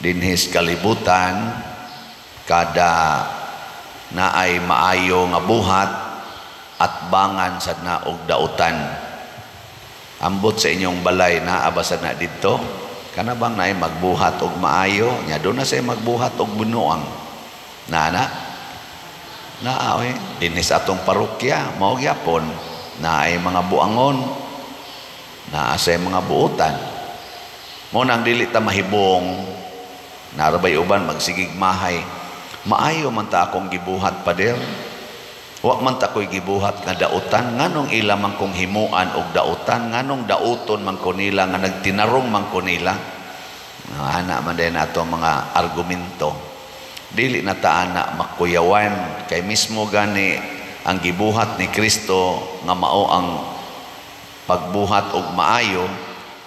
Dinhi sa kalibutan, kada naay maayo nga buhat, atbangan sad na og dautan. Ambot sa inyong balay, naa ba sad na didto? Kana bang naay magbuhat og maayo nya doon na say magbuhat og binuang? Naa na naa oy. Dinhi sa atong parokya, mao gyapon, naay mga buangon, naa say mga buutan. Mo nang dili ta mahibong. Narabay uban magsigig mahay, "Maayo man ta akong gibuhat, pader. Wa man ta ko'y gibuhat nga dautan. Nganong ila man kong himuan og dautan? Nganong dauton man ko nila, nga nagtinarong man ko nila?" Ana man din ato mga argumento. Dili na ta ana makuyawan, kay mismo gani ang gibuhat ni Kristo nga mao ang pagbuhat og maayo,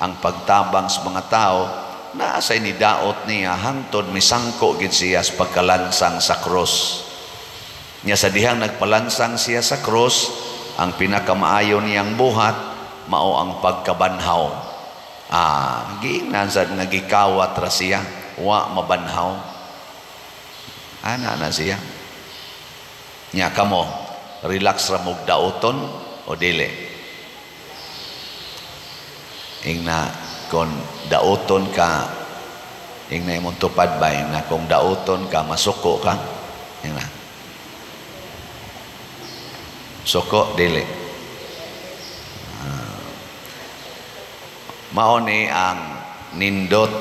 ang pagtabang sa mga tao, naa say nidaot niya hangtod misangko gid siya sa pagkalansang sa krus. Nya sa dihang nagpalansang siya sa krus, ang pinakamaayo niyang buhat mao ang pagkabanhaw. Giingnan sad nga gikawat ra siya, wa mabanhaw. Ana na siya. Nya kamo, relax ra mog dauton o dili? Ingna kon dauton ka, ingna imong tupad ba, ingna kung dauton ka, masuko ka? Ingna. Suko, dili? Mao ni ang nindot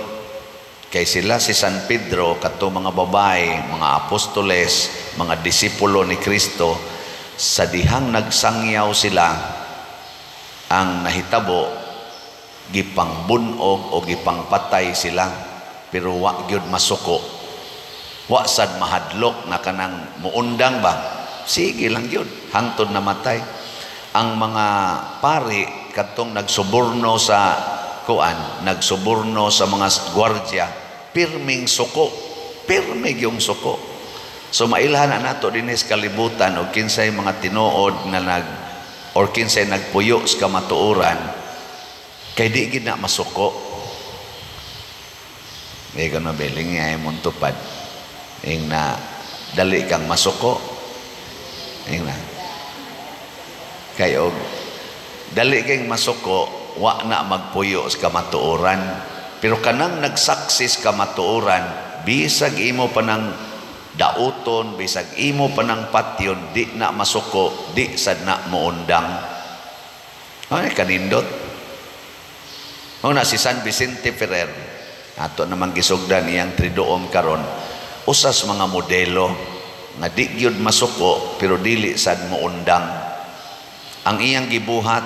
kay sila si San Pedro, kato mga babae, mga apostoles, mga disipulo ni Kristo, sa dihang nagsangyaw sila, ang nahitabo gipangbunog o gipangpatay sila, pero wa gyud masuko, wa sad mahadlok na kanang muundang ba, sige lang gyud hangtod namatay. Ang mga pari kadtong nagsuborno sa kuan, nagsuborno sa mga gwardiya, pirming suko, pirmi yung suko. So mailhan na nato dinhi sa kalibutan og kinsay mga tinuod nga nag or kinsay nagpuyo sa kamatuoran, kay di gid na masuko. May gano beling nga imong tupad? Ing na dali kang masuko? Ing na kay og dali kang masuko, wa na magpuyo sa kamatuoran. Pero kanang nagsaksi sa kamatuoran, bisag imo pa nang dauton, bisag imo pa nang patyon, di na masuko, di sad na muundang. Ay, kanindot. Mao na si San Vicente Ferrer, ato namang gisugdan iyang Triduum karon, usas mga modelo nga di gyud masuko pero dili sad muundang. Ang iyang gibuhat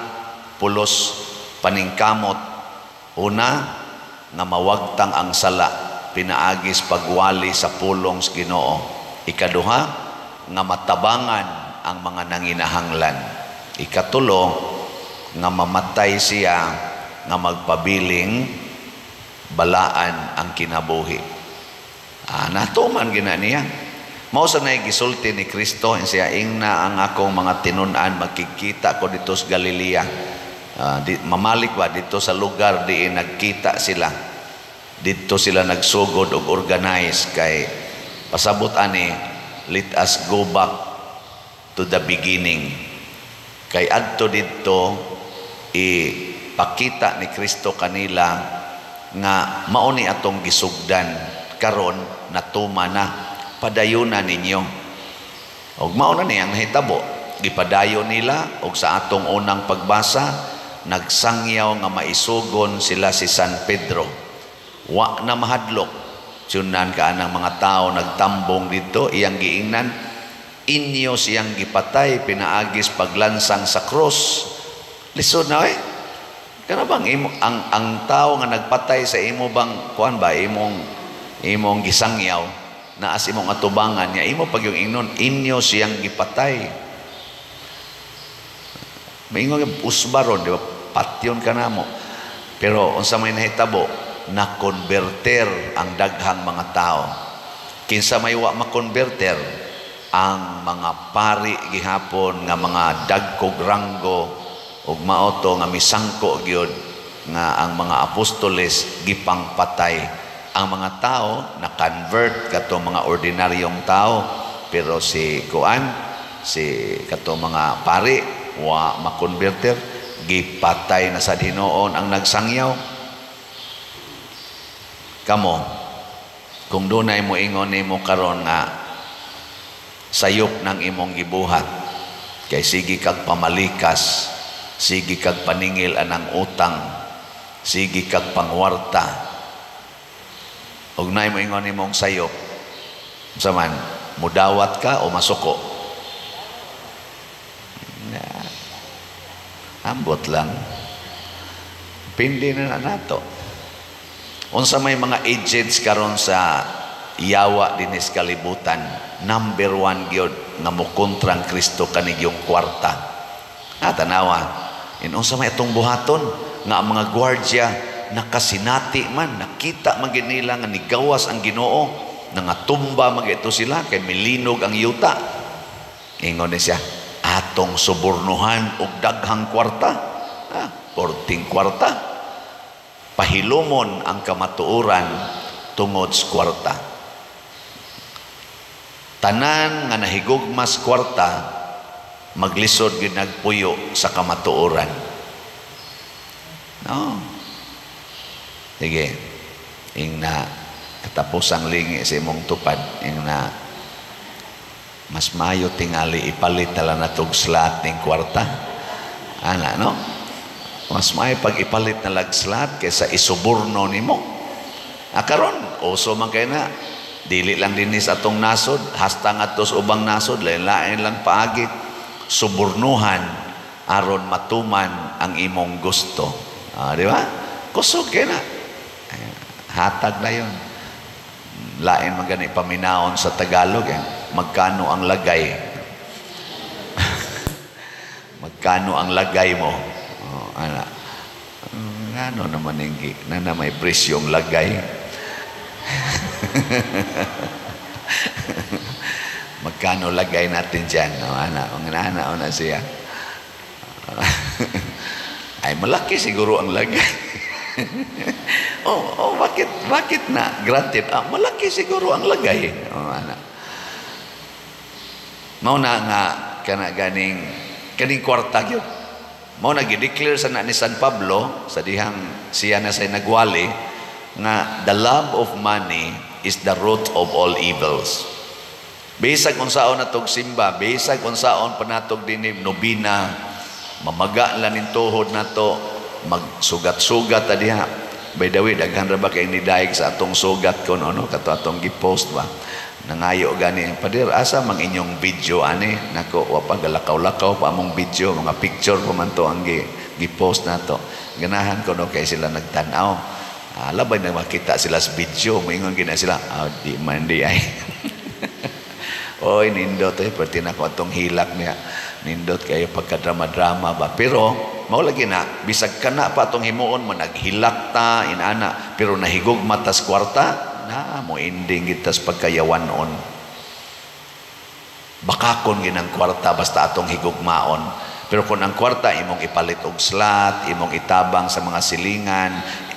pulos paningkamot. Una, nga mawagtang ang sala pinaagis pagwali sa pulong sa Ginoo. Ikaduha, nga matabangan ang mga nanginahanglan. Ikatulo, nga mamatay siya nga magpabiling balaan ang kinabuhi. Natuman gina niya. Mao sa nay gisulti ni Kristo siya, ingna ang akong mga tinun-an, magkikita ko dito sa Galilea. Mamalik ba dito sa lugar diin nagkita sila. Dito sila nagsugod og organize, kay pasabot ani, let us go back to the beginning. Kay adto didto ipakita ni Kristo kanila nga mao ni atong gisugdan, karon natuma na, padayuna ninyo. Og mao na ni ang nahitabo, gipadayon nila. Og sa atong unang pagbasa, nagsangyaw nga maisugon sila si San Pedro, wa na mahadlok. Sunan ka anang mga tao nagtambong dito, iyang giingnan, "Inyo siyang gipatay pinaagis paglansang sa krus." Lisod na eh. Kana bang imo ang tao nga nagpatay sa imo bang kuan ba, imong gisangyaw na as imong atubangan niya, imo pag yung ingnon, "Inyo siyang gipatay"? Maingon usbaron, di ba? Patyon ka namo. Pero unsa may nahitabo, na konverter ang daghang mga tao. Kinsa may wa makonverter? Ang mga pari gihapon nga mga dagkog ranggo, ug mao to nga misangko gyud nga ang mga apostoles gipangpatay. Ang mga tao na-convert kato mga ordinaryong tao, pero si kuan, si kato mga pari wa makonverter, gipatay na sa hinuon ang nagsangyaw. Kamo, kung dunay mo ingon nimo karon nga sayop ng imong gibuhat kay sige kag pamalikas, sige kag paningil anang utang, sige kag pangwarta, ug naay mo ingon nimong sayop, unsa man, mudawat ka o masuko? Na, ambot lang, pindi na na nato. Unsa may mga agents karon sa yawa dinis kalibutan, number one gyud nga mokontrang Kristo kanigyong kwarta. Ah, tanawa in unsa may atong buhaton nga ang mga gwardya nakasinati man, nakita man gid nila nga nigawas ang Ginoo, nangatumba man ito sila kay milinog ang yuta. Ingon ni siya, atong subornuhan og daghang kwarta, ah, porting kwarta, pahilumon ang kamatuoran tungod sa kwarta. Tanan nga nahigugmas kwarta, maglisod gyud nagpuyo sa kamatuoran. No. Sige. Ing na katapusang lingi sa imong tupad, ing na mas mayo tingali ipalit na lang natog slot ning kwarta. Ana, no? Mas maayo pag ipalit na lag slot kaysa isuborno nimo. Ah, karon, uso man kay na. Dili lang dinis atong nasod, hasta ngadto sa ubang nasod, lain-lain lang paagi. Subornuhan aron matuman ang imong gusto. Ah, di ba? Kusog kay na. Hatag na yun. Lain man gani paminaon sa Tagalog eh. Magkano ang lagay? Magkano ang lagay mo? Oh, ana. Ano naman yung na may presyong lagay? Magkano lagay natin dyan? Oh, ana, ana, ana siya. Ay, malaki siguro ang lagay. Oh, bakit na? Granted, malaki siguro ang lagay. Oh, ana. Mao na nga kana ganing kaning kwarta gyud. Mao na gi-declare sa na ni San Pablo sa dihang siya na say nagwali nga the love of money is the root of all evils. Bisag unsaon natog simba, bisag unsaon panatog dinhi nobina, mamaga lang ning tuhod nato, magsugat-sugat ta diha. By the way, daghan ra ba kay nidayeg sa atong sugat kon ano kato atong gi-post ba? Nangayo gani, "Pader, asa mang inyong video ani?" Nako, wa pa galakaw-lakaw pa among video, mga picture pa man to ang gi-post nato. Ganahan ko no kay sila nagtan-aw. Labay na makita sila sa video, moingon gina sila, "Ah, di man di ay." Oy, nindot eh, perti na ko atong hilak niya. Nindot kayo pagka-drama-drama ba. Pero mao lagi na, bisag kana pa atong himuon mo, naghilak ta, inana, pero nahigugma tas kwarta, na mo ending gitas pagkayawanon. Bakakon ginang kwarta basta atong higugmaon. Pero kung ang kwarta imong ipalit og slot, imong itabang sa mga silingan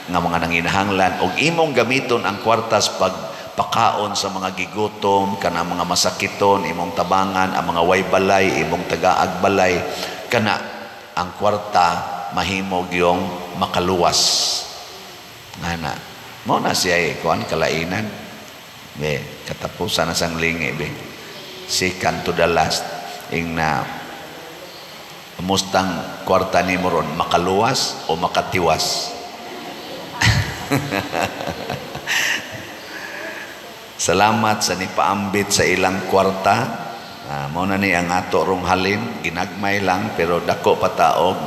nga mga nanginahanglan, og imong gamiton ang kwartas pagpakaon sa mga gigutom, kana mga masakiton, imong tabangan ang mga way balay, imong tagaag balay, kana ang kwarta mahimo gyung makaluwas. Ngana mao na siya eh, kuan kalainan. Be, katapusan na sang lingi be. Second to the last ing na mustang kwarta ni mo ron, makaluwas o makatiwas? Salamat sa nipaambit sa ilang kwarta. Mao na ni ang ato rong halin, ginagmay lang pero dako pa taog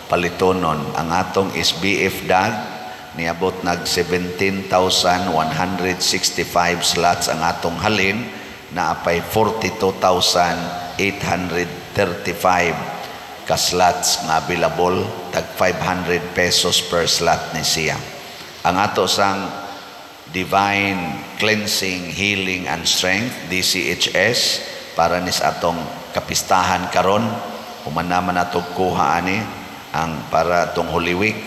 palitonon. Ang atong SBF dag niabot nag 17,165 slots ang atong halin, naapay 42,835 ka slots nga available, tag 500 pesos per slot ni siya. Ang ato sang Divine Cleansing, Healing and Strength, DCHS, para nis atong kapistahan karon, human naman atong kuha ani ang para atong Holy Week.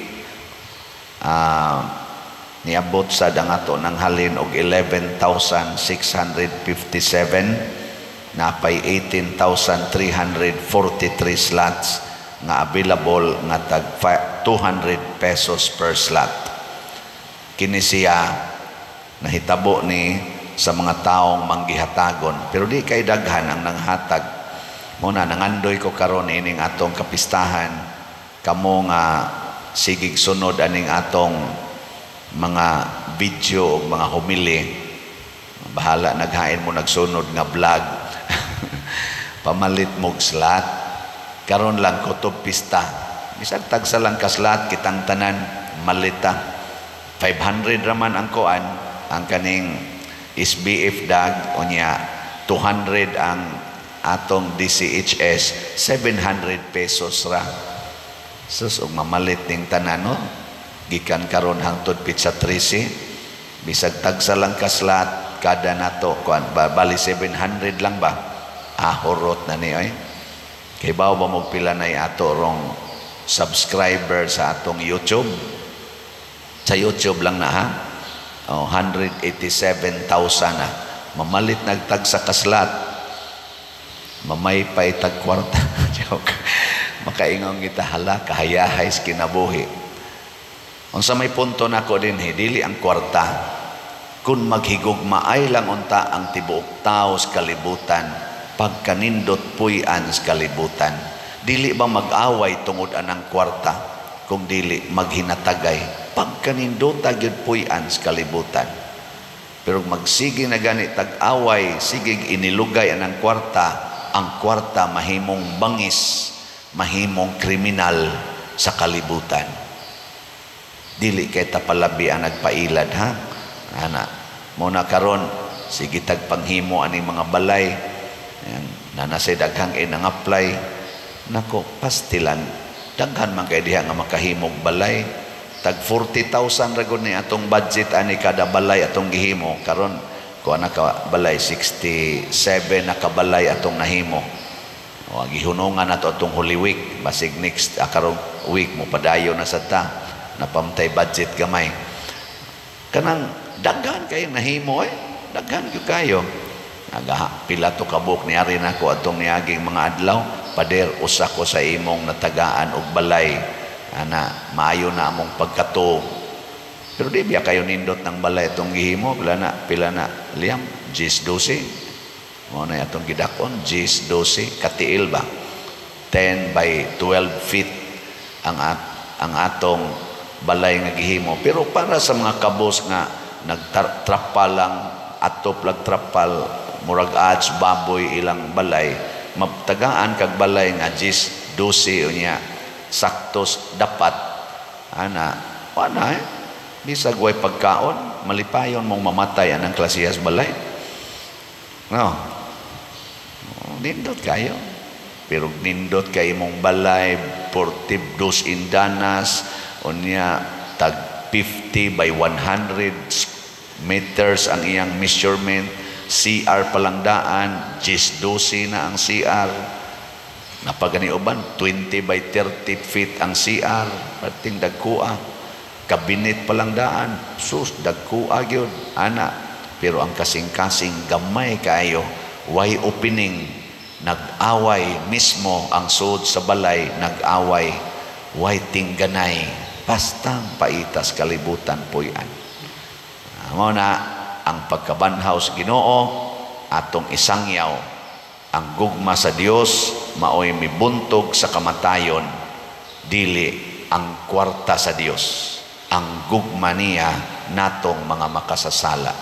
Niabot sad ang ato ng halin og 11,657, napay 18,343 slots nga available nga tag 200 pesos per slot. Kini siya nahitabo ni sa mga taong manggihatagon, pero di kay daghan ang nanghatag. Mo na nangandoy ko karon ining atong kapistahan, kamo nga sigig sunod aning atong mga video o mga homily, bahala naghain mo nagsunod nga vlog, pamalit mo slot karon lang kutob pista. Bisag tagsa lang ka slot, kitang tanan malita. 500 raman ang kuan, ang kaning SBF dag, unya 200 ang atong DCHS, 700 pesos ra. Sus, ug mamalit ning tanan, no? Gikan karon hangtod pitsa 13, bisag tagsa lang ka slot kada nato kuan ba, bali 700 lang ba? Ah, hurot na ni oy. Kay bawo ba mo pila na ato rong subscriber sa atong YouTube? Sa YouTube lang na, ha. Oh, 187,000 na. Mamalit nagtagsa ka slot, mamaypay tag kwarta. Joke. Makaingon kita, hala, kahayahay sa kinabuhi. Unsa may punto nako dinhi, dili ang kwarta. Kung maghigugmaay lang unta ang tibuok tao sa kalibutan, pagkanindot puy-an sa kalibutan. Dili ba mag-away tungod anang kwarta? Kung dili maghinatagay, pagkanindota gyud puy-an sa kalibutan. Pero magsige na gani tag-away, sige inilugay anang kwarta, ang kwarta mahimong bangis, mahimong kriminal sa kalibutan. Dili kay tapalabi ang nagpailad, ha. Ana, muna karon sige tag panghimo aning mga balay. Ayan, nanasay daghang inang-apply. Nako, pastilan daghan man kay diha nga makahimog balay. Tag 40,000 ra gud ni atong budget ani kada balay atong gihimo. Karon kuha na ka balay, 67 na ka balay atong nahimo. O, gihunungan nato atong Holy Week, basig next karong week mo padayon na sa ta. Napamtay budget gamay. Kanang daghan kayo nahimo eh. Daghan gyud kayo. Naga pila to kabuk ni ari nako atong niaging mga adlaw, pader usa ko sa imong natagaan og balay. Ana, maayo na among pagkatuo. Pero di biya kayo nindot ng balay itong gihimo, pila na liyam, 10 12. Mo na atong gidakon, 10 12 katiil ba? 10 by 12 feet ang atong balay nga gihimo. Pero para sa mga kabos nga nagtrapal lang, atop lag trapal, murag ads baboy ilang balay, maptagaan kag balay nga 10 12 unya saktos dapat, ana wala eh. Bisag way pagkaon, malipayon mong mamatay anang klasihas balay, no? Nindot kayo. Pero nindot kay imong balay 42 indanas, unya tag 50 by 100 meters ang iyang measurement, CR palangdaan 10 12 na ang CR. Napagani uban 20 by 30 feet ang CR, perting dagkua. Kabinet palangdaan, sus, dagkua gyud ana. Pero ang kasing-kasing gamay kayo, way opening, nag-away mismo ang sud sa balay, nag-away, way tingganay, bastang paitas kalibutan puy-an. Mao na ang pagkabanhaw sa Ginoo atong isangyaw. Ang gugma sa Dios maoy mibuntog sa kamatayon, dili ang kwarta sa Dios. Ang gugma niya natong mga makasasala.